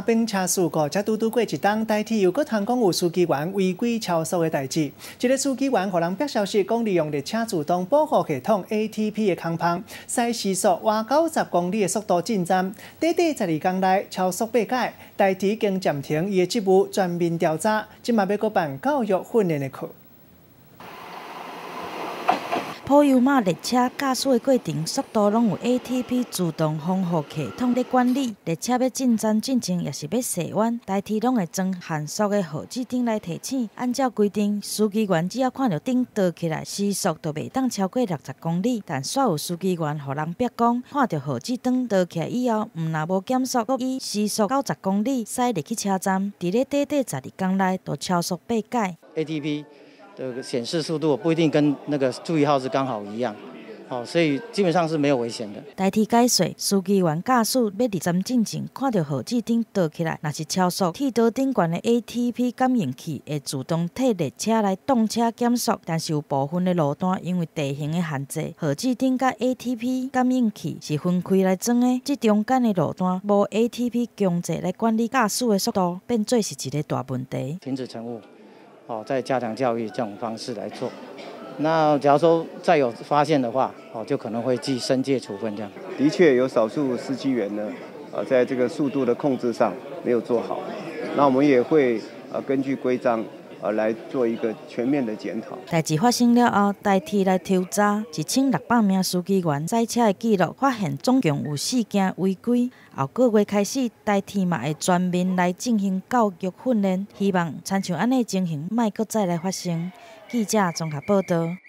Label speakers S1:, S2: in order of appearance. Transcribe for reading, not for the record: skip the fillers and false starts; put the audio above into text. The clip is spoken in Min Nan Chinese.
S1: 冰車事故才拄拄過一冬，台鐵又閣通講有司機員違規超速的代誌。這个司機員予人爆消息，講利用列車自動保護系統 ATP 的空縫，駛時速倚90公里的速度進站，短短12工內超速八擺，台鐵已經暫停伊的職務，全面調查，這馬欲閣辦教育訓練的課。
S2: 普悠瑪列車駕駛的過程速度攏有 ATP 自動防護系統咧管理。列車欲進站進前，抑是欲踅彎，台鐵攏會裝限速的號誌燈來提醒。按照規定，司機員只要看著燈著起來，時速就袂當超過60公里。但煞有司機員予人爆講，看著號誌燈著起來以後，毋但無減速，閣以時速90公里駛入去車站。佇咧短短12工內，就超速八擺。
S3: ATP的顯示速度不一定跟那個注意號誌剛好一樣，好，所以基本上是沒有危險的。
S2: 台鐵解說，司機員駕駛欲入站進前，看著號誌燈著起來，若是超速，鐵道頂懸的 ATP 感應器會自動替列車來擋車減速。但是有部分的路段因為地形的限制，號誌燈佮 ATP 感應器是分開來裝的，這中間的路段無 ATP 強制來管理駕駛的速度，變做是一个大問題。
S3: 停止乘務。哦，再加強教育這種方式來做。那假如說再有發現的話，哦，就可能會記申誡處分這樣。
S4: 的確有少數司機員呢，在這個速度的控制上沒有做好。那我們也會根據規章，來做一個全面的檢討。
S2: 代誌發生了後，台鐵來抽查1600名司機員駛車的記錄，發現總共有四件違規。後個月開始，台鐵嘛會全面來進行教育訓練，希望親像按呢情形莫閣再來發生。記者綜合報導。